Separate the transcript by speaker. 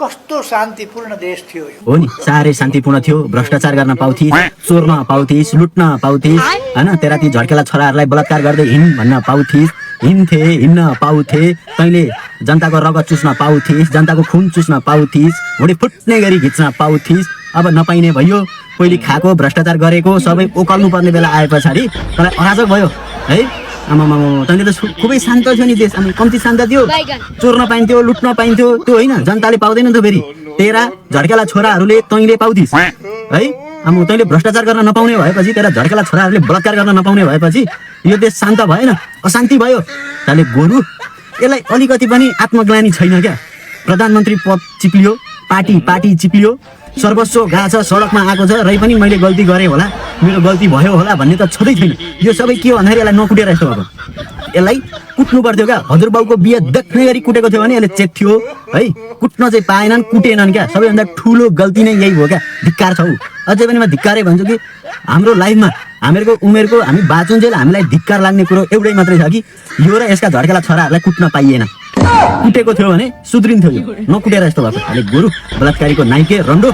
Speaker 1: कस्तो शान्तिपूर्ण देश थियो
Speaker 2: हो नि, साह्रै शान्तिपूर्ण थियो। भ्रष्टाचार गर्न पाउँथिस्, चोर्न पाउँथिस्, लुट्न पाउँथिस् हैन। तेरा ती झड्केला छोराहरूलाई बलात्कार गर्दै हिँड भन्न पाउँथिस्, हिँड्न पाउँथे। तैँले जनताको रगत चुस्न पाउँथिस्, जनताको खुन चुस्न पाउँथिस्, भुँडी फुट्ने गरी खिच्न पाउँथिस्। अब नपाइने भयो। पहिले खाएको भ्रष्टाचार गरेको सबै ओकल्नु पर्ने बेला आए पछाडि तँलाई अराजक भयो है। आमामा तैँले त खुबै शान्त थियो नि देश। अनि कम्ती शान्त थियो, चोर्न पाइन्थ्यो, लुट्न पाइन्थ्यो, त्यो होइन जनताले पाउँदैन नि त। फेरि तेरा झड्केला छोराहरूले तैँले पाउँथिस् है। अब तैँले भ्रष्टाचार गर्न नपाउने भएपछि, तेरा झड्केला छोराहरूले बलात्कार गर्न नपाउने भएपछि यो देश शान्त भएन, अशान्ति भयो। तैँले गोरु यसलाई अलिकति पनि आत्मग्लानी छैन क्या। प्रधानमन्त्री पद चिप्लियो, पार्टी चिप्लियो, सर्वस्व गएको छ, सडकमा आएको छ, रै पनि मैले गल्ती गरेँ होला, मेरो गल्ती भयो होला भन्ने त छँदै छैन। यो सबै के भन्दाखेरि यसलाई नकुटेर यस्तो भएको। यसलाई कुट्नु पर्थ्यो क्या। हजुरबाउको बिहे देख्ने गरी कुटेको थियो भने यसले चेक थियो है। कुट्न चाहिँ पाएनन्, कुटेनन् क्या। सबैभन्दा ठुलो गल्ती नै यही हो क्या। धिक्कार छौ। अझै पनि म धिक्कारै भन्छु कि हाम्रो लाइफमा हामीहरूको उमेरको हामी बाँचुन्जेल हामीलाई धिक्कार लाग्ने कुरो एउटै मात्रै छ कि यो र यसका झड्केला छोराहरूलाई कुट्न पाइएन। कुटेको थियो भने सुध्रिन्थ्यो, यो नकुटेर यस्तो भएको। अहिले गोरु बलात्कारीको नाइके रन्डो।